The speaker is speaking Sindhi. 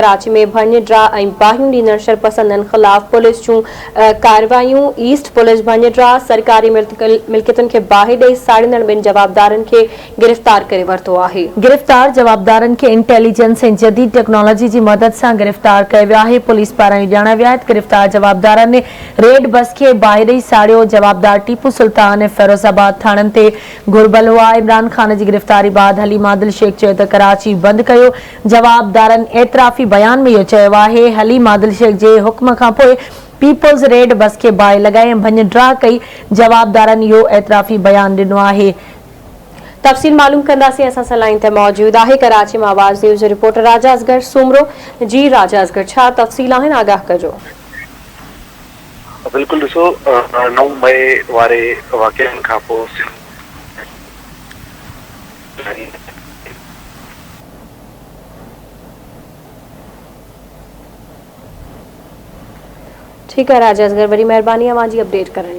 ڪراچي ۾ ڀڃ ڊاهه ۽ باهيون ڏيندڙ شرپسندن خلاف پوليس جون ڪارروايون، ايسٽ پوليس ڀڃ ڊاهه، سرڪاري ملڪيتن کي باهه ڏئي ساڙيندڙ ٻن جوابدارن کي گرفتار ڪري ورتو آهي. گرفتار جوابدارن کي انٽيليجنس ۽ جديد ٽيڪنالاجي جي مدد سان گرفتار ڪيو ويو آهي، پوليس پاران اهو ڄاڻايو ويو آهي ته گرفتار جوابدارن ريڊ بس کي باهه ڏئي ساڙيو، جوابدار ٽيپو سلطان ۽ فيروز آباد ٿاڻن تي گهربل هئا، عمران خان جي گرفتاري بعد حليم عادل شيخ چيو ته ڪراچي بند ڪيو، جوابدارن اعترافي بيان ۾ اهو چيو آهي حليم عادل شيخ جي حڪم کانپوء پيپلز ريڊ بس کي باهه لڳائي ۽ ڀڃ ڊاهه ڪئي، جوابدارن اهو اعترافي بيان ڏنو آهي. تفصيل معلوم ڪنداسين اسان سان لائين تي موجود آهي ڪراچي مان آواز نيوز جو رپورٽر راجا اصغر سومرو جي راجا اصغر ڇا تفصيل آهن آگاهه ڪجو. بلڪل ڏسو نو مئي واري واقعن کانپوء سنڌ ۾. ٺيڪ آهي راجا اصغر وڏي مهرباني اوهان جي اپڊيٽ ڪرڻ لاء.